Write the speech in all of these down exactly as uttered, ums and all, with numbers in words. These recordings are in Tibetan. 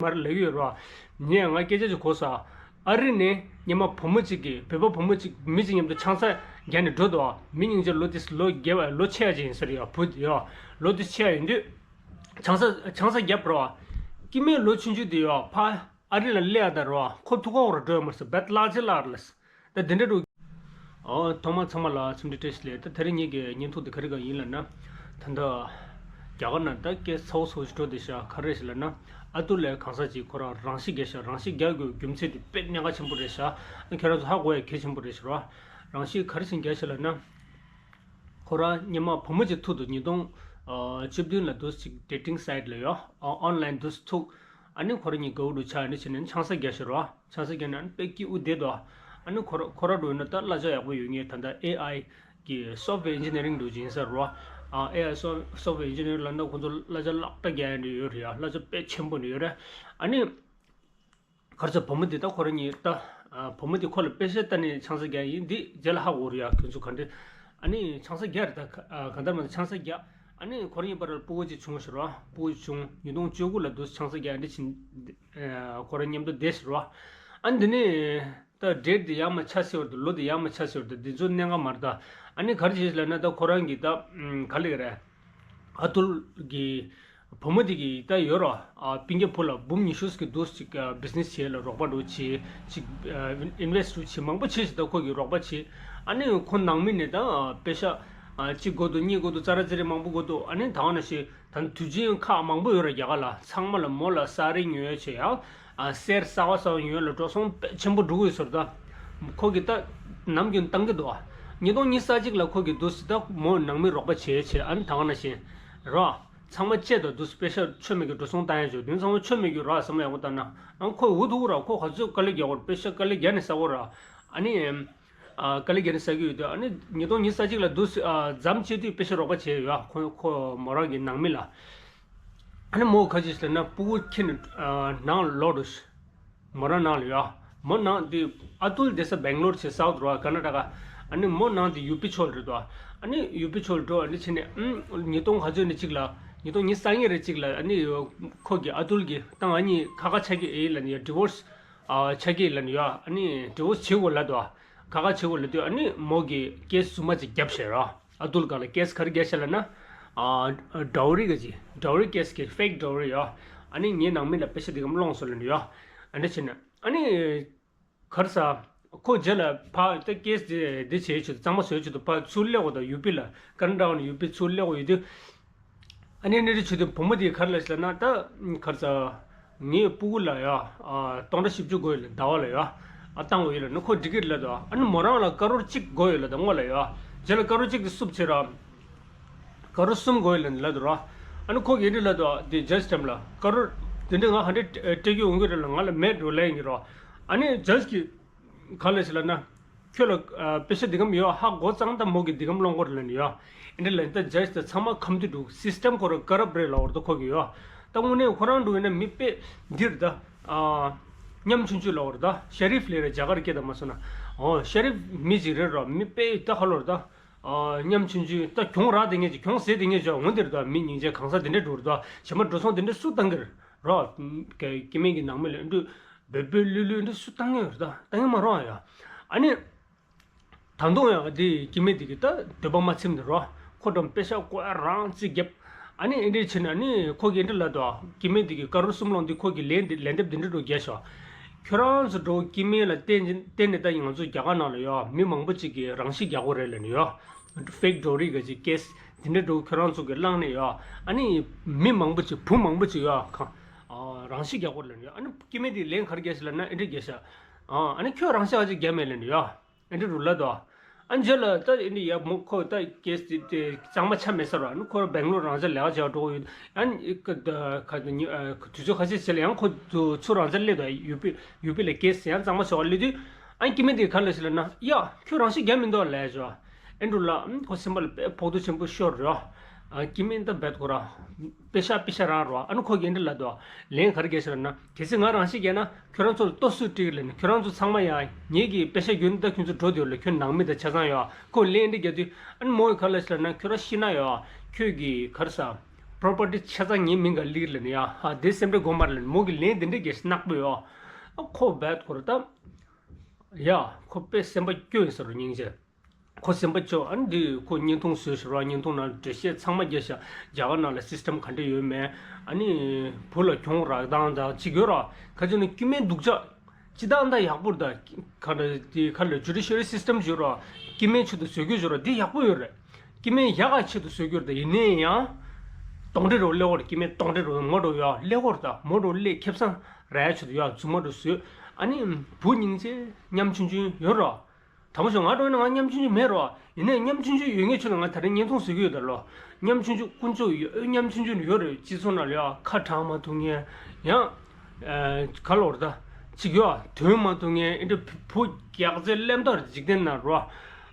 མར་ལབ་ཀྱི་ཡོད་རེད་བ། ངས་ང་སྐད་ཆ་ཅིག་གོ་སོང་། ཨ་རི་ནས་སྔོན་མ་བུ་མོ་གཅིག་གིས་བོད་པ་བུ་མོ་གཅིག་མི་གཅིག་མཉམ་དུ་ཆང་ས་བརྒྱབ་ནས་འགྲོ་འདུག་བ། མི་སྙིང་རྗེ། ལོ་དེ་ལོ་རྒས་པ་ལོ་ཆེ་ཡ་ཅིག་ཡིན་ས་རེད་ཡ། བུ་དེ་ཡ་ལོ་དེ་ཆེ་ཡ་ཡིན་དུས། ཆང་ས་ཆང་ས་བརྒྱབ་རེད་བ། སྐྱེ་དམན་ལོ་ཆུང་ཆུང་དེ་ཡ་ཕ་ཨ་རི་ལ་སླེབས་ཡ་ད་རེད་བ། ཁོ་ཐུག་ག་འོ་ར་འགྲོ་ཡ་མ་རེད་ཟེར། བད་གླག་ཆེ་གླག་རེད་ལ། ད་འདི་འདྲ་འགྲོ། ཨོ། ཐོག་མར་ཚང་མ་ལ་འཚམས་འདྲི་བཀྲ་ཤིས་བདེ་ལེགས། ད་དེ་རིང་ངེད་ཀྱི་བརྙན་ཐུང་འདི་ག་རེ་ག་ཡིན་ལབ་ན། ད་ལྟ་རྒྱ་གར་ནང་ད་སྐད་ཚ་བོ་ཚ་བོ་ཞིག་འགྲོ་བསྡད་ཤག་ག་རེ་ཞིག་ལབ་ན། ཨ་ཏུལ་ལབ་གང་ཟག་ཅིག་ཁོ་རང་རང་ཤི་བརྒྱབ་ཤག་རང་ཤི་རྒྱག་དགོས་རྒྱུ་མཚན་དེ་དཔེ་གནད་འགག་ཆེན་པོ་རེད་ཤག་ཁྱེད་རང་ཚོ་ཧ་གོ་ཡ་གལ་ཆེན་པོ་རེད་ཤག་རང་ཤི་ག་རེ་བྱས་ནས་བརྒྱབ་ཤག་ལབ་ན། ཁོ་རང་སྔོན་མ་བུ་མོ་ཅིག་ཐུག་འདུག་ཉིས་སྟོང་བཅུ་བདུན་ལ་འདུག་ཅིག་dating site ལ་ཡོད། ཨོན་ལའིན་འདུག་ཐུག་ཨ་ནི་ཁོ་རང་གཉིས་དགའ་པོ་འདུག་ཆགས། ཨ་ནི་བྱས་ནས་ཆང་ས་བརྒྱབ་ཤག་རོ། ཆང་ས་བརྒྱབ་ནས་ཨ་ནི་དཔེ་སྐྱིད་པོ་བསྡད་འདུག་ཨ་ནི་ཁོ་ར་ཁོ་ར་འདྲ་བོ་ཡིན་ན་ད་གླ་ཆ་ཡག་པོ་ཡོད་མཁན། ད་ལྟ་ཨེ་ཨའི་གི་software engineering འདྲ་བོ་ཅིག་ཡིན་ས་རོ། ཨ་ཨེ་ཨའི་software engineering ལབ་ན་ཁོ་ཚོ་གླ་ཆ་ལག་བསྟར་རྒྱག་ཡ་འདྲ་ཡོད་རེད་ཡ། གླ་ཆ་དཔེ་ཆེན་པོ་འདྲ་ཡོད་རེད། ཨ་ནི། ག་རེ་ཟེར། བུ་མོ་འདི་ད་ཁོ་རང་གཉིས་ད། ཨ། བུ་མོ་འདི་ཁོ་ལ་པེ་ཤ་བཏང་ནས་ཆང་ས་བརྒྱབ་ཡིན། འདི་རྗེས་ལ་ཧ་གོ་རེད་ཡ། ཁྱོད་ཚོ་ག་འདྲ། ཨ་ནི་ཆང་ས་བརྒྱབ་རེད་ད། ག- ཨ། གང་ལྟར་མ་ཟད་ཆང་ས་བརྒྱབ། ཨ་ནི་ཁོ་རང་གཉིས་བར་ལ་སྤུ་གུ་ཅིག་བྱུང་ཟེར་བ། སྤུ་གུ་ཅིག་བྱུང་། ཉིས་སྟོང་བཅུ་དགུ་ལ་འདུག་ཆང་ས་བརྒྱབ་འདི་ཕྱིན། ཨ། ཁོ་རང་མཉམ་དུ་བསྡད་ཟེར་བ། ཨ་ནི་འདི་ནས་ད་date འདི་ཡར་མར་ཆགས་ཟེར་བ་འདུག་ལོ་འདི་ཡར་མར་ཆགས་ཟེར་བ་འདུག་འདི་ཚོ་གནད་འགག་མ་རེད་ད། ཨ་ནི་ག་རེ་བྱས་ལབ་ན། ད་ཁོ་རང་གིས་ད། ཨམ། ག་ལབ་ཀྱི་རེད། ཨ་ཏུལ་གྱི་བུ་མོ་དེ་གི་ད་ཡོད་རོ། ཨ། སྤུན་ཀྱག་བུ་ལ་འབུམ་ཉི་ཤུ་ཞིག་འདུག་ཅིག་ཨ། business བྱེད་ལ་རོགས་པ་འདྲ་བོ་བྱེད། ཅིག་ཨ། invest འདྲ་བོ་བྱེད། མང་པོ་བྱེད་ཅིག་ད་ཁོ་གིས་རོགས་པ་བྱེད། ཨ་ནི་ཁོ་ནང་མི་ནས་ད། ཨ། པེ་ཤ། ཨ། གཅིག་དགོས་འདུག་གཉིས་དགོས་འདུག་ཙ་ར་ཙི་རི་མང་པོ་དགོས་འདུག་ཨ་ནི་ད་ག་ནང་བཞིན་ད་དུས་ཆེན་ཁག་མང་པོ་ཡོད་ར་རྒྱ་གར་ལ། ཚང་མ་ལ་མོ་ལ་ས་རིན་ཉོ་ཡ་བྱེད་ཡ། ཨ། གསེར་གསར་པ་གསར་པ་ཉོ་ཡ་ལ་འགྲོ་སོང་དཔེ་ཆེན་པོ་འགྲོ་གི་ཡོད་ཟེར་ད། ཁོ་གིས་ད་ནམ་རྒྱུན་བཏང་གི་འདུག་ཨ། ཉིས་སྟོང་ཉི་ཤུ་རྩ་གཅིག་ལ་ཁོ་གིས་འདུག་སེ་ད་མོ་ནང་མི་རོགས་པ་བྱེད་བྱེད། ཨ་ནི་ད་ག་ནང་བཞིན་རོ། ཚང་མ་བཅད་དང་འདུག་སེ་པེ་ཤ་ཆོ་མེད་ཀྱི་འགྲོ་སོང་བཏང་ཡ་བྱོས་དུས། ཚང་མ་ཆོ་མེད་ཀྱི་རོ། བསམ་བློ་ཡག་པོ་བཏང་ན། ཨ། ཁོ་འུ་ཐུག་ར། ཁོ་ག་ཚོད་དཀའ་ལས་རྒྱག་དགོས་ར། པེ་ཤ་དཀའ་ལས་རྒྱག་ནས་ཟ་དགོས་ར། ཨ་ནི། ཨ། དཀའ་ལས་བརྒྱབ་ནས་ཟ་གི་ཡོད་དུས། ཨ་ནི་ཉིས་སྟོང་ཉི་ཤུ་རྩ་གཅིག་ལ་འདུག་སེ། ཨ། མཚམས་བཅད་དུས་པེ་ཤ་རོགས་པ་བྱས་ཡོད། ཁོ་ཁོ་མོ་རང་གི་ནང་མི་ལ། ཨ་ནི་མོ་ག་ཅི་ཟེར་ན། སྤུ་གུ་ཁྱེར་ནས། ཨ། ནང་ལོག་འགྲོ་ཞིག་མོ་རང་ནང་ལ་ཡོད། མོ་ནང་དེ་ཨ་ཏུལ་བསྡད་ས་སྦེང་ལོར་བྱས། སའུཐ་རོ། ཀར་ན་ཊ་ཀ་ཨ་ནི་མོ་ནང་དེ་ཡུ་པི་ཕྱོགས་རེད་དོ། ཨ་ནི་ཡུ་པི་ཕྱོགས་འགྲོ། ཨ་ནི་བྱས་ནས། ཨམ། ཉིས་སྟོང་ག་ཚོད་ནས་གཅིག་ལ། ཉིས་སྟོང་ཉི་ཤུ་རྩ་གཉིས་རེད་གཅིག་ལ། ཨ་ནི་ཁོ་གིས་ཨ་ཏུལ་གྱིས་ད་ང་གཉིས་ཁ་ཁ་ཆགས་ཀྱི་ཡིན་ལབ་ནས་ཡ། ཌི་བོར་སི། ཨ། ཆགས་ཀྱི་ཡིན་ལབ་ནས་ཡ། ཨ་ནི་ཌི་བོར་སི་བྱེད་དགོས་ལབ་དོ། ཁ་ཁ་བྱེད་དགོས་ལབ་དུས། ཨ་ནི་མོ་གིས་ཀེ་སི་རྫུན་མ་ཅིག་བརྒྱབ་བྱས་རོ། ཨ་ཏུལ་སྒང་ལ་ཀེ་སི་ག་རེ་བརྒྱབ་ཤག་ལབ་ན། ཨ། ཌའོ་རི་ག་ཅིག་ཌའོ་རི་ཀེ་སི་གི། ཕེག་ཌའོ་རི་ཡོད། ཨ་ནི་ངའི་ནང་མི་ལ་པེ་ཤ་འདི་གམ་སློང་སོང་ལབ་ནས་ཡོད། ཨ་ནི་བྱས་ནས། ཨ་ནི་ག་རེ་ཟེར། ཁོ་རྗེས་ལ་ཕར་ད་ཀེ་སི་འདི་འདི་བྱེད་ཆེད་དུ། གཙང་མ་བཟོ་ཆེད་དུ་ཕར་ཚུར་སླེབས་དགོས་དང་། ཡུ་པི་ལ། ཀར་ན་ཊ་ཀ་ནས་ཡུ་པི་ཚུར་སླེབས་དགོས་ཡོད་དུས། ཨ་ནི་ཨ་ནི་འདྲ་བྱེད་དུས་བུ་མོ་དེས་ག་རེ་ལབ་ཤག་ལབ་ན། ད་ག་རེ་ཟེར། ངའི་སྤུ་གུ་ལ་ཡ། ཨ། སྟོང་ཕྲག་བཞི་བཅུ་དགོས་ཡོད་ལབ། ཟླ་བ་ལ་ཡ། ཨ། བཏང་དགོས་ཡོད་ལབ་ན། ཁོ་འགྲིག་གི་རེད་ལབ་དོ། ཨ་ནི་མོ་རང་ལ་ཀ་རོར་གཅིག་དགོས་ཡོད་ལབ་དོ། སྔོན་ལ་ཡ། རྗེས་ལ་ཀ་རོར་གཅིག་དེ་བསུབས་བྱས་ར། ཀ་རོར་གསུམ་དགོས་ཡོད་ལབ་ནས་ལབ་དོ་ར། ཨ་ནི་ཁོ་གིས་འདི་ལབ་དོ། དེ་ཇཇ་འགྲམ་ལ། ཀ་རོར་དེ་འདྲ་ང་ག་འདྲ་སྤྲད་རྒྱུ་འོང་གི་རེད་ལབ། ང་ལ་མེད་འགྲོ་ལབ་ཡིན་གྱི་རོ། ཨ་ནི་ཇཇ་གིས་ག་རེ་ལབ་ཤག་ལབ་ན། ཁྱོད་ལ། ཨ། པེ་ཤ་འདི་གམ་ཡོད། ཧ་གོ་ཙང་ད་མོ་གིས་འདི་གམ་སློང་དགོས་རེད་ལབ་ནས་ཡོད། ཨེ་འདྲ་ལབ་ནས་ད་ཇཇ་དེ་ཚང་མ་ཁམས་དུས་འདུག་སིས་ཊམ་ཁོ་རང་ཁ་རབ་རེད་ལབ་པ་རེད་ད་ཁོ་གིས་ཡོད། ད་དངོས་གནས་ཁོ་རང་འདྲ་བོ་ཡིན་ན་མི་དཔེ་འདི་རེད་ད། ཨ། ཉམ་ཆུང་ཆུང་ལབ་པ་རེད་ད། ཤ་རིབ་ལབ་རེད། རྒྱ་གར་སྐད་དང་མ་སོང་ན། ཨོ། ཤ་རིབ་མི་ཅིག་རེད་རོ། མི་དཔེ་ད་ཧ་ལོ་རེད་ད། ཨ། ཉམ་ཆུང་ཆུང་། ད་གྱོང་རག་བསྡད་མཁན་ཅིག་གྱོང་ཟས་བསྡད་མཁན་ཅིག་འོང་དེ་རེད་ད། མི་སྙིང་རྗེ། གང་ཟག་དེ་འདྲ་འགྲོ་རེད་ད། གཞན་པ་འགྲོ་སོང་དེ་འདྲ་སུ་བཏང་གི་རེད་རོ། སྐྱེ་དམན་གྱི་ནང་མི་ལ་འདྲ་བོ་བོད་པའི་ལུས་ལུས་འདི་སུ་བཏང་ངེས་རེད་ད། བཏང་ངེས་མ་རེད་ཡ། ཨ་ནི། ད་དུང་ཡང་འདི་སྐྱེ་དམན་འདི་གིས་ད་འདོད་པ་མ་ཚིམ་ནས་རོ། ཁོ་འགྲམ་པེ་ཤ་ཀོ་ཡ་རང་རྩིས་བརྒྱབ། ཨ་ནི་འདི་འདྲ་བྱས་ནས། ཨ་ནི་ཁོ་གིས་འདི་འདྲ་ལབ་དོ། སྐྱེ་དམན་འདི་གིས་ཀ་རོར་གསུམ་སློང་དུས་ཁོ་གིས་ལན་འདི་ལན་འདེབས་འདི་འདྲ་འདྲ་བོ་རྒྱག་ཤག་ཁྱོད་རང་ཚོ་འདྲ་བོ་སྐྱེ་དམན་ལ་བརྟེན་བརྟེན་ནས་ད་ང་ཚོ་རྒྱ་གར་ནང་ལ་ཡ་མི་མང་པོ་ཅིག་གིས་རང་ཤི་རྒྱག་གི་རེད་ལབ་ནས་ཡ། ཕེག་ཌའོ་རི་ག་ཅིག་ཀེ་སི་འདི་འདྲ་འདྲ་བོ་ཁྱོད་རང་ཚོ་གིས་བསླངས་ནས་ཡ། ཨ་ནི་མི་མང་པོ་ཅིག་བུ་མང་པོ་ཅིག་ཡ་གང་། ཨ། རང་ཤི་རྒྱག་གི་རེད་ལབ་ནས་ཡ། ཨ་ནི་སྐྱེ་དམན་འདིས་ལན་ག་རེ་རྒྱག་ཤག་ལབ་ན། འདི་འདྲ་རྒྱག་ཤག་ཨ། ཨ་ནི་ཁྱོད་རང་ཤི་ག་ཅིག་རྒྱག་མེད་ལབ་ནས་ཡ། འདི་འདྲ་འདྲ་བོ་ལབ་དོ། ཨ་ནི་རྗེས་ལ་ད་འདི་འདྲ་ཡ། མོ་ཁོ་ད་ཀེ་སི་དེ་དེ་གཙང་མ་ཆགས་མེད་ས་རེད། ཨ་ནི་ཁོ་རང་སྦེང་ལོར་རང་ཅག་ལས་ཀ་བྱེད་པར་འགྲོ་གི་ཡོད། ཨ་ནི་ཀ་ད་ག་ད་ཉི་ཨ། དུས་ཚོད་ཁ་ཤས་ཤིག་ལ་ཡང་ཁོ་ཚུར་རང་ཅག་སླེབས་དོ། ཡུ་པི་ཡུ་པི་ལ་ཀེ་སི་ཡང་གཙང་མ་བྱེད་པར་སླེབས་དུས། ཨ་ནི་སྐྱེ་དམན་དེས་ག་རེ་ལབ་ཤག་ལབ་ན། ཡ། ཁྱོད་རང་ཤི་རྒྱག་མི་འདུག་ལབ་ཤག་ཨེ་འདྲ་ལབ། ཨ་ནི་ཁོ་སེམས་པ་ལ་དཔེ་ཕོག་ཐུག་ཆེན་པོ་ཤོར་རེད། ཨ། སྐྱེ་དམན་ད་རྦད་ཁོ་རང་པེ་ཤ་པེ་ཤ་རག་རོ། ཨ་ནི་ཁོ་གིས་འདི་འདྲ་ལབ་དོ། ལན་ག་རེ་རྒྱག་ཤག་ལབ་ན། གལ་སྲིད་ང་རང་ཤི་རྒྱག་ན་ཁྱོད་རང་ཚོ་ལ་ལྟོ་སུས་སྤྲད་ཀྱི་ལབ་ནས། ཁྱོད་རང་ཚོ་ཚང་མ་ཡ་ངེད་ཀྱི་པེ་ཤ་བརྒྱུད་ནས་ད་ཁྱོད་ཚོ་འགྲོ་འདོད་ལ། ཁྱོད་ནང་མི་དང་ཆ་ཚང་ཡ། ཁོ་ལན་འདི་རྒྱག་དུས། ཨ་ནི་མོ་གིས་ག་རེ་ལབ་ཤག་ལབ་ན། ཁྱོད་རང་ཤི་ན་ཡ། ཁྱོད་ཀྱི་ག་རེ་ཟེར། པོ་རོ་པར་ཊི་ཆ་ཚང་ངའི་མིང་ག་ལིར་ལ་ནི་ཡ། ཧ་དེ་སེམས་ཁྲལ་དགོས་མ་རེད་ལ་ནི། མོ་གི་ལན་དེ་འདྲས་གལ་སྲིད་ནག་པོ་ཡོད། ཨ་ཁོ་བད་ཁོ་ར་ད། ཡ་ཁོ་དཔེ་སེམས་པ་སྐྱོ་ཡིན་ས་རུ་སྙིང་རྗེ། ཁོ་སེམས་པ་སྐྱོ། ཨ་ནི་འདི་ཁོ་བརྙན་ཐུང་བཟོས་ཤག་ར། བརྙན་ཐུང་ནང་འགྲེལ་བཤད་ཚང་མ་རྒྱབ་ཤག་རྒྱ་གར་ནང་ལ་སིས་ཊམ་ག་འདྲས་ཡོད་མེད། ཨ་ནི་བུ་ལ་གྱོང་རག་སྟངས་དང་ཅིག་ཡོད་ར། ཁ་ཅིག་ནི་སྐྱེ་དམན་སྡུག་ཅག་སྤྱི་བཏང་ད་ཡག་པོ་རེད་ད། ག་འདྲ་དེ་ག་ལ་ཇུ་ཌི་ཤ་རི་སིས་ཊམ་ཞུ་ར། སྐྱེ་དམན་ཆེད་དུ་བཟོ་རྒྱུ་ཞུ་ར། འདི་ཡག་པོ་ཡོད་རེད། སྐྱེ་དམན་ཡག་ག་ཆེད་དུ་བཟོ་རྒྱུ་རེད་ད། ཡིན་ནའི་ཡང་སྟོང་ཁྲི་རུ་སླེབས་ཡོད་རེད། སྐྱེ་དམན་སྟོང་ཁྲི་རུ་མོ་རུ་ཡ་སླེབས་ཡོད་རེད་ད། མོ་རུ་སླེབས་ཁེ་བཟང་རག་ཡ་ཆེད་དུ་ཡ་རྫུན་མ་རུ་བཟོས། ཨ་ནི་བུ་སྙིང་རྗེ་ཉམ་ཆུང་ཆུང་ཡོད་ར། དང་པོ་ཞོག་ང་འགྲོ་ཡིན་ན་ང་ཉམ་ཆུང་ཆུང་མེད་རོ། ཡིན་ནའི་ཉམ་ཆུང་ཆུང་ཡོད་མཁན་ཆུ་ལ་ང་ད་རིང་བརྙན་ཐུང་བཟོ་གི་ཡོད་ད་ལོ། ཉམ་ཆུང་ཆུང་དཀོན་མཆོག་ཡོད། ཉམ་ཆུང་ཆུང་ཡོད་རེད། སྤྱི་ཚོགས་ནང་ལ་ཡ་ཁ་གྲག་མ་ཐུབ་མཁན། ཡང་ཨ་ག་ལོར་ད་ཅིག་ཡོད་དོན་མ་ཐུབ་མཁན་ཨེ་འདྲ་བུ་རྒྱགས་ཚད་སླེབས་དོར་འཇིག་རྟེན་ན་རོ།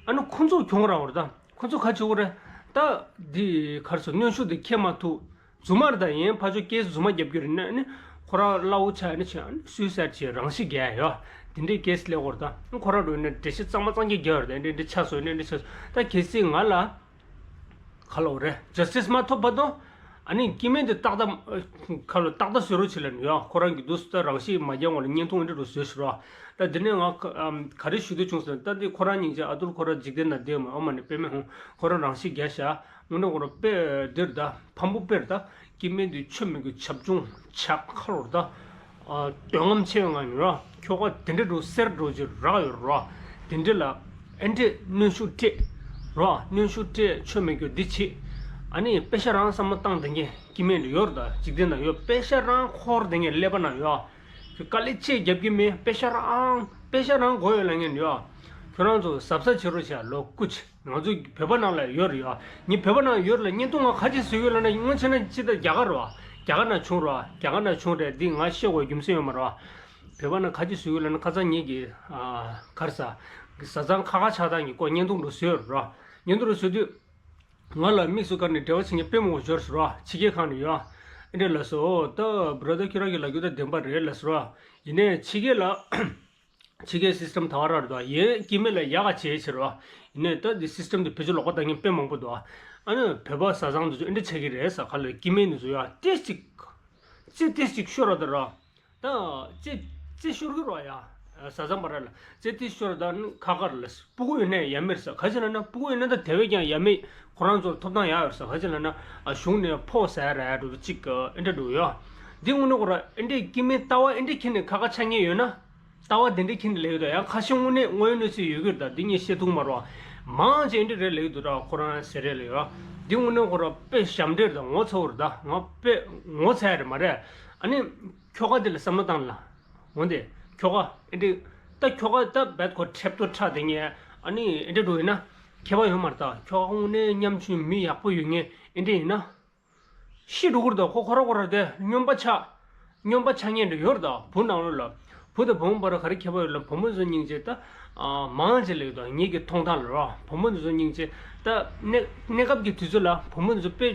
ཨ་ནི་ཁོ་ཚོ་གྱོང་རག་པ་རེད་ད། ཁོ་ཚོ་ག་བྱེད་དགོས་རེད། ད་འདི་ག་རེ་ཟེར། གནོན་ཤུགས་དེ་འཁྱེར་མ་ཐུབ། རྫུན་མ་རེད་ད། ཡིན་ཕར་ཕྱོགས་ཀེ་སི་རྫུན་མ་རྒྱབ་རྒྱུ་རེད་ན་ནི། ཁོ་རང་གླ་བོ་ཆགས་ནི་བྱས་ཨ་ནི་སུའི་སའིཌ་བྱས་རང་ཤི་རྒྱག་ཡ་ཡོད། དེ་འདྲའི་ཀེ་སི་སླེབས་ཡོད་རེད་ད། ཁོ་རང་འགྲོ་ཡིན་ན་འགྲེལ་བཤད་གཙང་མ་གཙང་རྐྱང་རྒྱག་ཡོད་རེད་ད། འདི་འདྲ་ཆགས་སོང་། འདི་འདྲ་ཆགས་སོང་། ད་གལ་སྲིད་ང་ལ་ག་ལབ་དགོས་རེད། ཇ་སི་ཊི་སི་མ་ཐོབ་བར་དུ་ཨ་ནི་སྐྱེ་དམན་དེ་ཏག་ཏག་ག་ལབ་ཏག་ཏག་བཟོ་རོགས་བྱེད་ལབ་ནི་ཡོད། ཁོ་རང་གི་འདུག་སེ་ད་རང་ཤི་མ་རྒྱག་སྔོན་ལ་བརྙན་ཐུང་འདི་འདྲ་བཟོས་ཤིག་རོགས། ད་འདི་ནས་ང་ག་རེ་ཞུ་འདོད་བྱུང་ཟེར་ན། ད་འདི་ཁོ་རང་སྙིང་རྗེ། ཨ་ཐུར་ཁོ་རང་འཇིག་རྟེན་ན་བསྡད་མ། ཨོ་མ་ནི་པད་མའི་ཧོང་། ཁོ་རང་རང་ཤི་རྒྱག་ཤག་དངོས་གནས་ཁོ་རང་དཔེ་འདིར་ད་ཕམ་པོ་དཔེར་ད། སྐྱེ་དམན་དེ་ཆོ་མེད་རྒྱུ་བྱབ་ཆུང་ཆགས་ཁ་ལོར་ད། ཨ་འདོད་རྔམ་ཆེ་བའི་ངང་ནས་ར། ཁྱོ་ག་དེ་འདྲ་འགྲོ་སེར་འགྲོ་ཅིག་རག་ཡོད་ར། དེ་འདྲ་ལ་ཨེ་འདྲས་གནོན་ཤུགས་སྤྲད་ར། གནོན་ཤུགས་སྤྲད་ཆོ་མེད་རྒྱུ་འདི་བྱེད། ཨ་ནི་པེ་ཤ་རང་བསམ་བློ་བཏང་བསྡད་མཁན་སྐྱེ་དམན་ཡོད་ར། ད་འཇིག་རྟེན་ན་ཡོད། པེ་ཤ་རང་འཁོར་བསྡད་མཁན་ཀླད་པ་ན་ཡོད། ཁྱོད་དཀའ་ལས་ཆེ་རྒྱབ་ཀྱི་མེད། པེ་ཤ་རང་པེ་ཤ་རང་དགོས་ཡོད་ལབ་མཁན་ཡོད། ཁྱོད་རང་ཚོ་གཟབ་གཟབ་བྱེད་རོགས་བྱས། ལོ་སྐུ་མཁྱེན། ང་ཚོ་བོད་པ་ནང་ལ་ཡོད་རེད་ཡ། ངས་བོད་པ་ནང་ཡོད་རེད་ལ། བརྙན་ཐུང་ང་ག་ཅིག་བཟོས་ཡོད་ལབ་ན། སྔོན་ཆད་ན་ཅི་ལྟར་རྒྱ་གར་རེད་བ། རྒྱ་གར་ནང་བྱུང་རེད་བ། རྒྱ་གར་ནང་བྱུང་རེད། འདི་ང་བཤད་དགོས་རྒྱུ་མཚན་ཡོད་མ་རེད་བ། བོད་པ་ནང་ག་ཅིག་བཟོས་ཡོད་ལབ་ན། ཁ་སང་ངེད་ཀྱི་ཨ་ག་རེ་ཟ། བཟའ་ཚང་ཁ་ཁ་ཆགས་སྟངས་ཀྱི་སྐོར་བརྙན་ཐུང་རུ་བཟོས་ཡོད་རེད་བ། བརྙན་ཐུང་རུ་བཟོས་དུས་ང་ལ་དམིགས་སུ་བཀར་ནས་འབྲེལ་བ་བྱེད་མཁན་དཔེ་མང་པོ་འབྱོར་སོང་རེད་བ། ཕྱི་རྒྱལ་ཁག་ནས་ཡོད། ཨེ་འདྲས་ལབ་སོང་། ཨོ་ད་བྷ་ར་དར་ཁྱོད་རང་གི་ལབ་རྒྱུ་ད་བདེན་པ་རེད་ལབ་སོང་རེད་བ། ཡིན་ནའི་ཕྱི་རྒྱལ་ལ། ཕྱི་རྒྱལ་སིས་ཊམ་ད་ག་རང་རེད་དོ། ཡིན་སྐྱེ་དམན་ལ་ཡག་ག་བྱེད་ཕྱིར་བ། ཡིན་ནའི་ད་འདི་སིས་ཊམ་འདི་བེད་སྤྱོད་ལོག་པ་བཏང་མཁན་དཔེ་མང་པོ་འདུག་ཨ་ནི་བོད་པ་བཟའ་ཚང་འདི་ཚོ་ཨེ་འདྲ་ཆགས་ཀྱི་རེད་ཟེར། ག་ལ་སྐྱེ་དམན་འདི་ཚོ་ཡ་ཏོག་ཙམ་ཅིག་ཙི་ཏོག་ཙམ་ཅིག་ཤོར་བ་དང་ར། ད་ཙི་ཙི་ཤོར་གི་རེད་བ་ཡ། བཟའ་ཚང་བར་ལ་ཙི་ཏོག་ཙམ་ཤོར་བ་དང་ཁ་ཁ་རེད་ལ། སྤུ་གུ་ཡོད་ནའི་ཡ་མེད་རེད་ཟེར། ག་ཅི་ལབ་ན་སྤུ་གུ་ཡོད་ན་ད་དེ་བས་ཀྱང་ཡ་མེད། ཁོ་རང་ཚོར་ཐོབ་ཐང་ཡག་ཡོད་རེད་ཟེར། ག་ཅི་ལབ་ན་ཨ་གཞུང་ནས་ཕོགས་ཟ་ཡ་རེད་འགྲོ་ཅིག་ཨེ་འདྲ་འགྲོ་ཡ། འདི་དངོས་གནས་ཁོ་ར་ཨེ་འདྲས་སྐྱེ་དམན་ལྟ་བ་ཨེ་འདྲས་ཁྱེར་ནས་ཁ་ཁ་ཆགས་མཁན་ཡོད་ན། ལྟ་བ་དེ་འདྲའི་ཁྱེད་ནས་ལེགས་འདུག་ཡང་ཁ་ཤས་དངོས་གནས་དངོས་ཡོད་གནས་ཚུལ་ཡོད་ཀྱི་རེད་ད། འདི་ངས་བཤད་ཐུབ་མ་རེད་བ། མང་ཆེ་འདི་རེད་ལེགས་འདུག་ད། ཁོ་རང་ཟེར་རེད་ལེགས་ར། འདི་དངོས་གནས་ཁོ་རང་དཔེ་ཞབས་འདྲེན་རེད་ད། ངོ་ཚ་བོ་རེད་ད། ང་དཔེ་ངོ་ཚ་ཡ་རེད་མ་རེད། ཨ་ནི་ཁྱོ་ག་འདི་ལ་བསམ་བློ་བཏང་ལ། འོན་ཏེ་ཁྱོ་ག་ཨེ་འདྲི། ད་ཁྱོ་ག་ད་རྦད་ཁོ་ཁྲེབ་ཏོ་ཁྲག་དེ་ངས་ཨ་ནི་ཨེ་འདྲི་འགྲོ་ཡིན་ན་ཁྱད་པར་ཡོད་མ་རེད་ད། ཁྱོ་ག་དངོས་གནས་ཉམ་ཆུང་མི་ཡག་པོ་ཡོད་ངེས་ཨེ་འདྲི་ཡིན་ན། ཤི་འགྲོ་གི་རེད་དོ། ཁོ་ཁོ་ར་ཁོ་ར་དེ་སྨྱོན་པ་ཆགས། སྨྱོན་པ་ཆགས་མཁན་འདྲ་ཡོད་རེད་དོ། བུ་ནང་ལོགས་ལ། བུ་དང་བུ་མོ་བར་ག་རེ་ཁྱད་པར་ཡོད་ལབ། བུ་མོ་ཚོ་སྙིང་རྗེ་ད། ཨ་མང་ཆེ་ལེགས་དོ། ངེད་ཀྱི་མཐོང་སྟངས་ལ་རོ། བུ་མོ་ཚོ་སྙིང་རྗེ་ད། གནས་གནས་སྐབས་ཀྱི་དུས་ཚོད་ལ་བུ་མོ་ཚོ་དཔེ་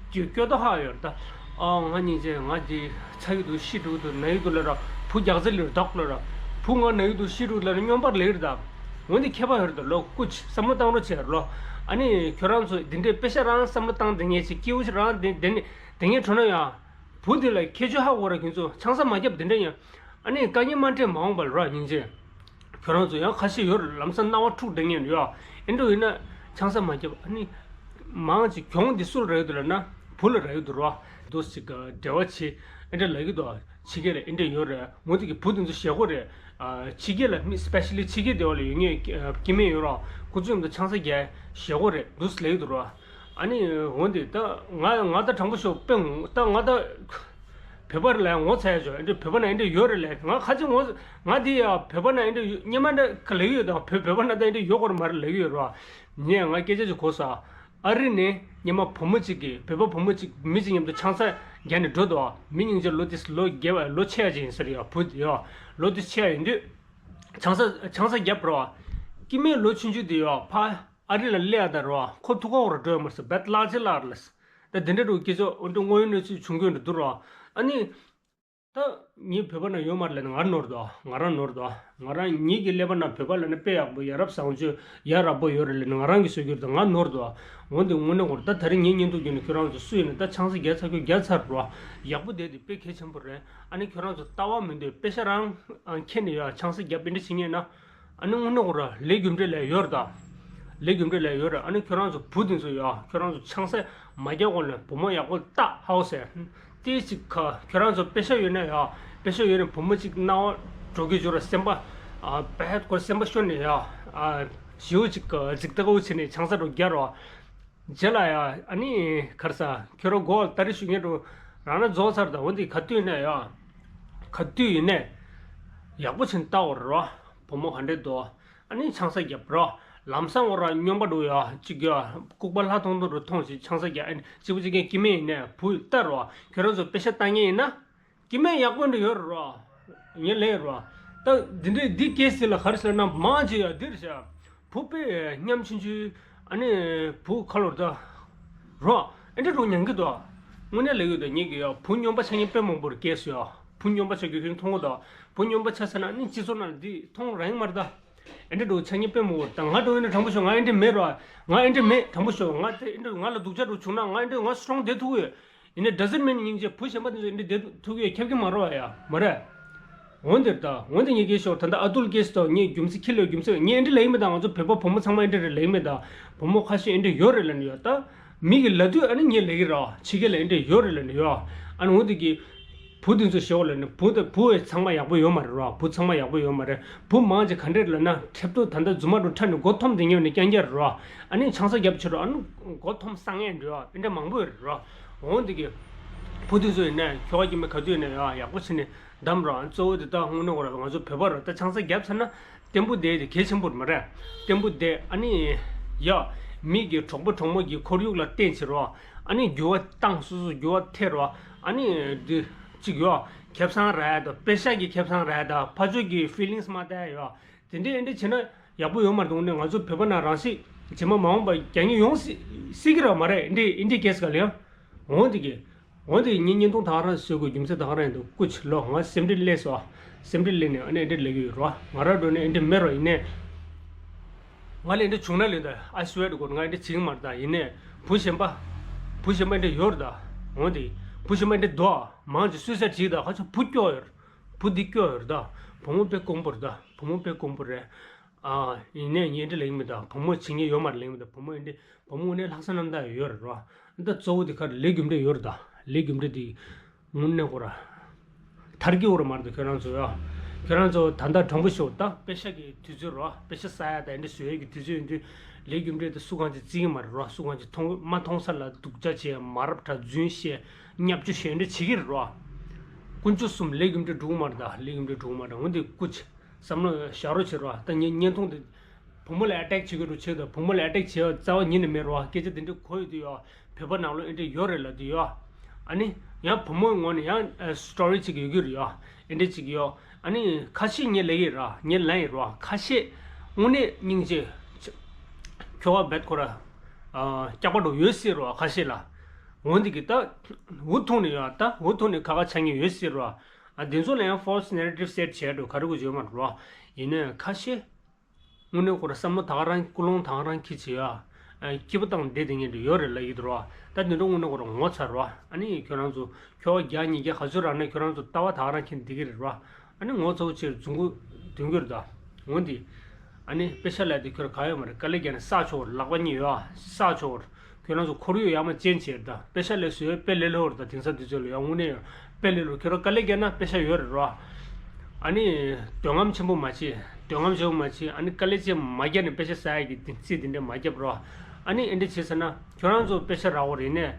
སྐྱོ་སྐྱོ་དོ་ཧ་ཡོད་རེད་ད། ཨ་ང་སྙིང་རྗེ། ང་འདི་ཚ་གི་འདུག་ཤི་འགྲོ་གི་འདུག་ན་གི་འདུག་ལབ་ར། བུ་རྒྱགས་ཚད་ལེགས་རེད་དོ་ལབ་ར། བུ་ང་ན་གི་འདུག་ཤི་འགྲོ་གི་ལབ་ར། སྨྱོན་པ་ལེགས་རེད་ད། འོན་ཏེ་ཁྱད་པར་ཡོད་རེད་དོ། ལོ་སྐུ་མཁྱེན། བསམ་བློ་བཏང་རོགས་བྱེད་ལོ། ཨ་ནི་ཁྱོད་རང་ཚོ་འདི་འདྲའི་དཔེ་ཆ་རང་བསམ་བློ་བཏང་བསྡད་མཁན་ཞིག་སྐྱེ་བོ་ཞིག་རང་དེ་དེ་ནི་དེ་ངས་གྲོ་ན་ཡང་། བུ་དེ་ལ་ཁྱད་ཆོས་ཧ་གོ་ར། ཁྱོད་ཚོ་ཆང་ས་མ་བརྒྱབ་དེ་འདྲ་ཡང་། ཨ་ནི་དཀའ་ངལ་མ་འཕྲད་མ་འོངས་པ་ལ་ར། སྙིང་རྗེ། ཁྱོད་རང་ཚོ་ཡང་ཁ་ཤས་ཡོད་རེད། ལམ་སང་སྣང་བ་འཁྲུག་བསྡད་མཁན་ཡོད། ཨེ་འདྲ་ཡིན་ན་ཆང་ས་མ་བརྒྱབ། ཨ་ནི་མང་ཆེ་གྱོང་འདི་སུ་ལ་རག་གི་འདུག་ལབ་ན་བུ་ལ་རག་གི་འདུག་ར། འདུག་ཅིག་འབྲེལ་བ་བྱེད་ཨེ་འདྲ་ལབ་ཀྱི་འདུག་ཕྱི་རྒྱལ་ལ་ཨེ་འདྲ་ཡོད་རེད། འོན་ཏེ་གི་བུ་དེ་ཚོ་བཞེས་སྒོ་རེད། ཨ་ཕྱི་རྒྱལ་ལ་མི་སི་པེ་ཤ་ལི་ཕྱི་རྒྱལ་སྡེ་བ་ལ་ཡོད་མཁན་སྐྱེ་དམན་ཡོད་ར། ཁོ་ཚོ་ཡོང་དུས་ཆང་ས་རྒྱག་བཞེས་སྒོ་རེད་འདུག་ལབ་ཀྱི་འདུག་ར། ཨ་ནི་འོན་ཏེ་ད་ང་ང་ད་དྲང་པོ་ཤོད་དཔེ་ད་ང་ད་བོད་པ་རེད་ལ་ངོ་ཚ་ཡ་ཅོ། ཨེ་འདྲ་བོད་པ་ན་ཨེ་འདྲ་ཡོད་རེད་ལ། ང་ཁ་ཅིག་ངོ་ང་འདི་ཡ་བོད་པ་ན་ཨེ་འདྲ་སྙེ་མ་འདྲ་ག་ལབ་ཀྱི་ཡོད་དང་། བོད་བོད་པ་ན་ད་ཨེ་འདྲ་ཡོད་སྐོར་མ་རེད་ལབ་ཀྱི་ཡོད་ར། ངས་ང་སྐད་ཆ་ཅིག་གོ་ས། ཨ་རི་ནས་སྙེ་མ་བུ་མོ་གཅིག་གིས་བོད་པ་བུ་མོ་གཅིག་མི་གཅིག་མཉམ་དུ་ཆང་ས་རྒྱག་ནས་འགྲོ་འདུག་མི་སྙིང་རྗེ། ལོ་དེ་ལོ་རྒས་པ་ལོ་ཆེ་ཡ་ཅིག་ཡིན་ས་རེད་ཡ། བུ་དེ་ཡ་ལོ་དེ་ཆེ་ཡ་ཡིན་དུས་ཆང་ས་ཆང་ས་རྒྱབ་རོགས། སྐྱེ་དམན་ལོ་ཆུང་ཆུང་དེ་ཡ་ཕ་ཨ་རི་ལ་སླེབས་ཡ་ད་རོགས། ཁོ་ཐུག་ག་འོ་ར་འགྲོ་ཡ་མ་རེད་ཟེར། རྦད་ལག་ཆེ་ལག་རེད་ལ། ད་དེ་འདྲ་འགྲོ་སྐད་ཆ་འོ་འདྲ་དངོས་ཡོད་གནས་ཚུལ་བྱུང་དགོས་འདྲ་འདུག་རོགས། ཨ་ནི། ད་ངའི་བོད་པ་ན་ཡོད་མ་རེད་ལབ་ནས་ང་ནོར་འདུག་ང་རང་ནོར་འདུག་ང་རང་ཉིད་ཀྱི་ཀླད་པ་ན་བོད་པ་ལབ་ན་དཔེ་ཡག་པོ་ཡ་རབས་བཟང་སྤྱོད་ཡ་རབས་པོ་ཡོད་རེད་ལབ་ནས་ང་རང་གིས་བཟོས་ཀྱི་རེད་ད་ང་ནོར་འདུག་འོན་ཏེ་དངོས་གནས་ཁོ་རང་ད་དེ་རིང་ངའི་བརྙན་ཐུང་བརྒྱུད་ནས་ཁྱོད་རང་ཚོ་སུ་ཡིན་ན་ད་ཆང་ས་རྒྱག་ཚར་ཁྱོད་རྒྱག་ཚར་རོ། ཡག་པོ་བསྡད་དེ་དཔེ་གལ་ཆེན་པོ་རེད། ཨ་ནི་ཁྱོད་རང་ཚོ་ལྟ་བ་མི་འདོད་དཔེ་ཆ་རང་ཨ་མཁྱེན་ནས་ཡ་ཆང་ས་རྒྱབ་པ་འདི་བྱེད་ངེས་ན། ཨ་ནི་དངོས་གནས་ཁོ་ར་ལས་རྒྱུ་འབྲས་ལས་ཡོད་རེད་ད། ལས་རྒྱུ་འབྲས་ལས་ཡོད་རེད། ཨ་ནི་ཁྱོད་རང་ཚོ་བུ་དེ་ཚོ་ཡ་ཁྱོད་རང་ཚོ་ཆང་ས་མ་རྒྱག་གོང་ལ་བུ་མོ་ཡག་པོ་བལྟ་ཧའོ་ཟེར། ཏི་ཅིག་ཁ་ཁྱོད་རང་ཚོ་དཔེ་ཤ་ཡོད་ན་ཡ་དཔེ་ཤ་ཡོད་ན་བུ་མོ་ཅིག་སྣང་བ་འགྲོ་གི་འཇུ་ར་སེམས་པ་ཨ་བས་ཁོ་སེམས་པ་ཤོར་ནས་ཡ་ཨ་ཞེའུ་ཅིག་ག་ཟིག་ཏག་འུ་ཆེ་ནས་ཆང་ས་འགྲོ་རྒྱ་རོ། རྗེས་ལ་ཡ་ཨ་ནི་ཁར་ས་ཁྱོད་རང་མགོ་ལ་ཏ་རི་ཞུ་ངེས་འགྲོ་རང་ན་རྫོགས་ཚར་ད་འོན་ཏེ་ག་དུས་ཡིན་ན་ཡ་ག་དུས་ཡིན་ནས་ཡག་པོ་ཆེན་བལྟ་འོ་རོ། བུ་མོ་ག་འདྲས་འདུག་ཨ་ནི་ཆང་ས་རྒྱབ་རོ། ལམ་སང་འོ་ར་སྨྱོན་པ་འགྲོ་ཡ་གཅིག་ཡ་ལྐུགས་པ་ལྷ་མཐོང་མཐོང་འགྲོ་མཐོང་ཞིག་ཆང་ས་རྒྱབ་ཨ་ནི་གཅིག་པུ་གཅིག་རྐྱང་སྐྱིད་མེད་ཡིན་ནས་བུ་ལྟ་རོ། ཁྱོད་རང་ཚོ་དཔེ་ཤ་བལྟ་ངེས་ཡིན་ན། སྐྱིད་མེད་ཡག་པོ་འདྲ་ཡོད་རོ། ངས་ལས་རོ། ད་འདི་འདྲའི་འདི་སྐྱེས་ཟིན་ལ་ག་རེ་ཟེར་ན་མང་ཆེ་ཡ་འདིར་བྱ། བུ་དཔེ་ཉམ་ཆུང་ཆུང་ཨ་ནི་བུ་ཁ་ལོར་ད། རོ། ཨེ་འདྲ་རོ་ཉན་གི་དོ། དངོས་གནས་ལས་ཡོད་ད་ཉིད་ཀྱི་ཡ་བུ་སྨྱོན་པ་ཆགས་ཉེན་དཔེ་མང་པོར་སྐྱེས་སོ་ཡ། བུ་སྨྱོན་པ་ཆགས་རྒྱུ་ཁྱོད་མཐོང་གོ་ད། བུ་སྨྱོན་པ་ཆགས་ཟེར་ན་ནི་སྤྱི་ཚོགས་ནང་འདི་མཐོང་རང་མར་ད། ཨེ་འདྲ་འགྲོ་ཆ་ཉེ་དཔེ་མོ་བོར་དང་ང་འགྲོ་ཡིན་ན་དྲང་པོ་ཤོག་ང་ཨེ་འདྲ་མེད་རོ། ང་ཨེ་འདྲ་མེད་དྲང་པོ་ཤོག་ང་དེ་ཨེ་འདྲ་ང་ལ་སྡུག་ཅག་འགྲོ་བྱུང་ན་ང་ཨེ་འདྲ་ང་སྲོང་བསྡད་ཐུབ་ཡོད། ཡིན་ནའི་doesn't mean སྙིང་རྗེ་བུ་གཞན་པ་དེ་ཚོ་ཨེ་འདྲ་བསྡད་ཐུབ་ཡོད་ཁྱབ་ཀྱི་མ་རོ་ཡ་མ་རེད། འོན་ཏེ་ད་འོན་ཏེ་ངས་སྐད་ཤོག་ད་ལྟ་ཨ་ཏུལ་སྐད་ཤོག་ངས་རྒྱུ་མཚན་ཁྱི་ལོས་རྒྱུ་མཚན་ངས་ཨེ་འདྲ་ལབ་ཡིན་མེད་ད་ང་ཚོ་བོད་པ་བུ་མོ་ཚང་མ་ཨེ་འདྲ་རེད་ལབ་ཡིན་མེད་ད་བུ་མོ་ཁ་ཤས་ཨེ་འདྲ་ཡོད་རེད་ལབ་ནི་ཡོད་ད། མི་གི་ལ་དུས་ཨ་ནི་ངས་ལས་ཀྱི་ར་ཕྱི་རྒྱལ་ལ་ཨེ་འདྲ་ཡོད་རེད་ལབ་ནི་ཡོད། ཨ་ནི་འོ་དེ་གི་བུ་དེ་ཚོ་ཞེ་བོ་ལབ་ནི་བུ་དེ་བུ་ཚང་མ་ཡག་པོ་ཡོད་མ་རེད་ར། བུ་ཚང་མ་ཡག་པོ་ཡོད་མ་རེད། བུ་མང་ཆེ་ག་འདྲས་ལབ་ན་ཁྲེབ་ཏོ་ད་ལྟ་རྫུན་མ་རུ་ཁྲ་ནི་མགོ་འཐོམ་དེ་ཉེ་ནི་རྐྱང་རྐྱང་རེད་ར། ཨ་ནི་ཆང་ས་རྒྱབ་ཆེ་རུ་ཨ་ནི་མགོ་འཐོམ་སང་ངེ་འདྲ་ཨེ་འདྲ་མང་པོ་ཡོད་རེད་ར། འོ་དེ་གི་བུ་དེ་ཚོ་ཡིན་ན་ཁྱོ་ག་གི་མི་ག་དུས་ཡིན་ན་ཡ་ཡག་པོ་བྱས་ནི་འདམ་ར། གཙོ་བོ་དེ་ད་དངོས་གནས་ཁོ་ར་ང་ཚོ་བོད་པ་ར་ད་ཆང་ས་རྒྱབ་ཚར་ན། བརྟན་པོ་བསྡད་དེ་གལ་ཆེན་པོ་མ་རེད། བརྟན་པོ་བསྡད་ཨ་ནི། ཡ། མི་གི་གྲོགས་པོ་གྲོགས་མོ་གི་ཁོར་ཡུག་ལ་བརྟེན་བྱེད་རོགས། ཨ་ནི་འགྱུར་བ་བཏང་སོ་སོ་འགྱུར་བ་ཐེབས་རོགས། ཨ་ནི་འདི་གཅིག་ཡོ། ཁེ་བཟང་རག་ཡ་དང་དཔེ་ཤག་གི་ཁེ་བཟང་རག་ཡ་དང་ཕ་ཚོད་ཀྱི་feelings མ་བལྟ་ཡ་ཡོ། དེ་འདྲས་ཨེ་འདྲས་བྱས་ན་ཡག་པོ་ཡོད་མ་རེད་འདུག་ནས་ང་ཚོ་བོད་པ་ན་རང་ཤི་རྗེས་མ་མ་འོངས་པ་རྒྱ་ཉེ་ཡོང་སྲིད་སྲིད་ཀྱི་ར་མ་རེད་ཨེ་འདྲས་ཨེ་འདྲས་གེ་སི་ག་ལ་ཡང་འོང་དེ་གི་འོན་ཏེ་ངས་བརྙན་ཐུང་ད་ག་རང་བཟོ་དགོས་རྒྱུ་མཚན་ད་ག་རང་ཡིན་འདུག་སྐུ་མཁྱེན་ལོ་ང་སེམས་ཁྲལ་སླེབས་སོ། སེམས་ཁྲལ་སླེབས་ནས་ཨ་ནི་འདི་ལས་ཀྱི་ཡོད་རོ། ང་རང་འགྲོ་ནས་འདི་མེད་རོ་ཡིན་ནས། ང་ལ་འདི་བྱུང་ན་ལས་ད་I swear to God ང་འདི་བྱེད་ཀྱི་མ་རེད་ད་ཡིན་ནས་བུ་གཞན་པ། བུ་གཞན་པ་འདི་ཡོད་རེད་ད། འོན་ཏེ་བུ་གཞན་པ་འདི་འདུག་ཨ། མང་ཆེ་སུས་ས་བྲིས་ད་ཁ་ཆུ་བུ་སྐྱོ་ཡོད་རེད། བུ་འདི་སྐྱོ་ཡོད་རེད་ད། བུ་མོ་དཔེ་དཀོན་པོ་རེད་ད། བུ་མོ་དཔེ་དཀོན་པོ་རེད། ཨ། ཡིན་ནའི་ངས་འདི་ལེགས་མི་དང་བུ་མོ་བྱེད་ཉེན་ཡོད་མ་རེད་ལེགས་མི་དང་བུ་མོ་ཡིན་འདི་བུ་མོ་ངོ་ནས་ལྷག་བསམ་རྣམ་དག་ཡོད་རེད་རོ། འདི་གཙོ་བོ་འདི་ཁར་ལས་རྒྱུ་འབྲས་ཡོད་རེད་ད། ལས་རྒྱུ་འབྲས་འདི་དངོས་གནས་ཁོ་ར། ཐར་གི་འོ་ར་མ་རེད་ད་ཁྱོད་རང་ཚོ་ཡ། ཁྱོད་རང་ཚོ་ད་ལྟ་དྲང་པོ་ཤོད་ད་དཔེ་ཤག་གི་དུས་ཚོད་རོ་དཔེ་ཤག་ས་ཡ་ད་འདི་བཟོ་ཡས་ཀྱི་དུས་ཚོད་ཡིན་དུས་ལས་རྒྱུ་འབྲས་འདི་སུ་གང་ཅིག་བརྩི་གི་མ་རེད་རོ་སུ་གང་ཅིག་མཐོང་མ་མཐོང་ས་ལ་སྡུག་ཅག་བྱས་མ་རབས་ཁྲ་རྫུན་བཤད་བརྙས་བཅོས་བཤད་འདི་བྱེད་ཀྱི་རེད་རོ། དཀོན་མཆོག་གསུམ་ལས་རྒྱུ་འབྲས་འགྲུབ་མ་རེད་ད་ལས་རྒྱུ་འབྲས་འགྲུབ་མ་རེད་འོན་ཏེ་སྐུ་མཁྱེན། བསམ་བློ་བཞག་རོགས་བྱེད་རོགས། ད་ངས་བརྙན་ཐུང་འདི་བུ་མོ་ལ་ཨེ་ཊེག་བྱེད་དགོས་རོགས་བྱེད་དང་བུ་མོ་ལ་ཨེ་ཊེག་བྱེད་ཡ་རྩ་བ་ཉིད་ནས་མེད་རོགས། སྐད་ཆ་འདི་འདྲ་གོ་ཡོད་དུས་ཡོ། བོད་པ་ནང་ལོགས་ཨེ་འདྲ་ཡོད་རེད་ལབ་དུས་ཡོ། ཨ་ནི་ཡང་བུ་མོའི་ངོས་ནས་ཡང་སི་ཊོ་རི་ཅིག་ཡོད་ཀྱི་རེད་ཡོ། ཨེ་འདྲ་ཅིག་ཡོ། ཨ་ནི་ཁ་ཤས་ངས་ལབ་ཀྱི་ར་ངས་ལབ་ཡི་རོ་ཁ་ཤས་དངོས་གནས་སྙིང་རྗེ། ཁྱོ་ག་བེད་ཁོ་ར། སྐྱག་པ་འགྲོ་ཡོད་སྲིད་རོ་ཁ་ཤས་ལ། འོན་ཏེ་གི་ད། འུ་ཐུག་ནས་ཡོ་ད་འུ་ཐུག་ནས་ཁ་ཁ་ཆགས་ངེས་ཡོད་སྲིད་རོ། ཨ་དེ་ཚོ་ལ་ཡང་false narrative set བྱས་འགྲོ་ག་རེ་དགོས་བྱོས་མ་རོ། ཡིན་ནའི་ཁ་ཤས། དངོས་གནས་ཁོ་ར་བསམ་བློ་ད་ག་རང་ཀུན་སློང་ད་ག་རང་ཁྱི་བྱེད་ཡ། སྐྱིད་པོ་བཏང་བསྡད་དེ་ངས་འདྲ་ཡོད་རེད་ལབ་ཡོད་རོ། ད་དེ་འདྲ་དངོས་གནས་ཁོ་ར་ངོ་ཚ་རོ། ཨ་ནི་ཁྱོད་རང་ཚོ་ཁྱོ་ག་བརྒྱ་ཉིས་བརྒྱ་ག་ཚོད་རག་ན་ཁྱོད་རང་ཚོ་ལྟ་བ་ད་ག་རང་ཁྱི་འདི་གི་རེད་རོ། ཨ་ནི་ངོ་ཚ་བོ་ཆེར་རྫུན་གུ་དོན་གྱུར་ད། འོན་ཏེ། ཨ་ནི་དཔེ་ཆ་ལས་དེ་ཁྱོད་ག་ཡོད་མ་རེད་དཀའ་ལས་བརྒྱབ་ནས་བསགས་ཆོག་རེད་ལག་པ་གཉིས་ཡོད་ཨ་བསགས་ཆོག་རེད། ཁྱོད་རང་ཚོ་ཁོར་ཡུག་ཡག་མ་ཅན་བྱས་རེད་ད་དཔེ་ཆ་ལས་བཟོས་དཔེ་ལས་སླ་པོ་རེད་ད་དེང་སང་དུས་ཚོད་ལ་ཡང་དངོས་གནས་ཡོད་དཔེ་ལས་སླ་པོ་ཁྱོད་རང་དཀའ་ལས་བརྒྱབ་ན་དཔེ་ཆ་ཡོད་རེད་རོ། ཨ་ནི། འདོད་རྔམ་ཆེན་པོ་མ་བྱེད་འདོད་རྔམ་ཆེན་པོ་མ་བྱེད་ཨ་ནི་དཀའ་ལས་ཅན་མ་བརྒྱབ་ནས་དཔེ་ཆ་བསགས་ཡག་གི་དེ་རྩིས་དེ་འདྲས་མ་བརྒྱབ་རོ། ཨ་ནི་ཨེ་འདྲས་བྱས་ཟེར་ན་ཁྱོད་རང་ཚོ་དཔེ་ཆ་རག་པ་རེད་ནས་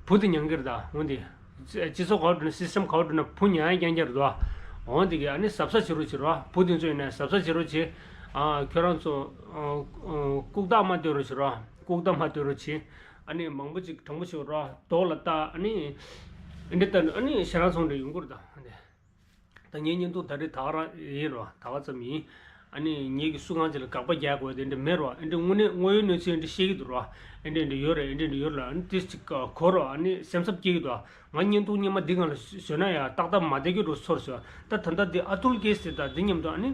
བུ་དེ་མྱང་གི་རེད་ད་འོན་ཏེ། སྤྱི་ཚོགས་ག་བར་འགྲོ་ན་སི་སི་ཊེམ་ག་བར་འགྲོ་ན་བུ་ཉར་ཡག་རྐྱང་རྐྱང་རེད་དོ། འོན་ཏེ་གི་ཨ་ནི་གཟབ་གཟབ་བྱེད་རོགས་བྱེད་རོགས། བུ་དེ་ཚོ་ཡིན་ན་གཟབ་གཟབ་བྱེད་རོགས་བྱེད། ཨ་ཁྱོད་རང་ཚོ་ཨ་ཨ་ལྐུགས་རྟགས་མ་སྟོན་རོགས་བྱེད་རོགས། ལྐུགས་རྟགས་མ་སྟོན་རོགས་བྱེད། ཨ་ནི་མང་པོ་ཅིག་དྲང་པོ་བྱེད་རོགས་རྡོག་ལ་བཏགས་ཨ་ནི། ཨེ་འདྲ་ལྟ་ཨ་ནི་ཞེ་དྲག་ཚོང་འདྲ་ཡོང་གི་རེད་ད་ཨ་ནི། ད་ངའི་བརྙན་ཐུང་ད་རེས་ད་ག་རང་ཡིན་རོགས་ད་ག་ཙམ་ཡིན། ཨ་ནི་ངེད་ཀྱི་སུ་གང་ཅིག་ལ་དགག་པ་རྒྱག་དགོས་དེ་འདྲ་མེད་རོགས། ཨེ་འདྲ་དངོས་གནས་དངོས་ཡོད་གནས་ཚུལ་ཨེ་འདྲ་བཤད་ཀྱི་འདུག་རོགས། ཨེ་འདྲ་ཨེ་འདྲ་ཡོད་རེད། ཨེ་འདྲ་ཨེ་འདྲ་ཡོད་ལ་ཨ་ནི་ཏིས་ཅིག་གོ་རོགས། ཨ་ནི་སེམས་འཚབ་སྐྱེ་གི་འདུག་ང་བརྙན་ཐུང་སྔོན་མ་འདི་སྒང་ལ་བཟོས་ན་ཡང་ཏག་ཏག་མ་བསྡད་རྒྱུ་རུ་ཚོར་སོང་། ད་ད་ལྟ་འདི་ཨ་ཐུལ་ཀེ་སི་དེ་དང་འདི་མཉམ་དུ་ཨ་ནི་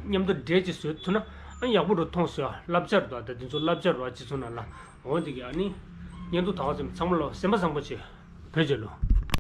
མཉམ་དུ་འདྲེས་ཅིག་བཟོས་ཐུབ་ན་ཨ་ཡག་པོ་རུ་མཐོང་སོང་། བསླབ་བྱ་རུ་དང་ད་འདི་ཚོ་བསླབ་བྱ་རུ་ཨ་ཅི་ཚོ་ན་ལ་འོ་འདི་གི་ཨ་ནི་བརྙན་ཐུང་དག་ཙམ་ཚང་མ་ལོ་སེམས་པ་བཟང་པོ་བྱེད། བོད་རྒྱལ་ལོ།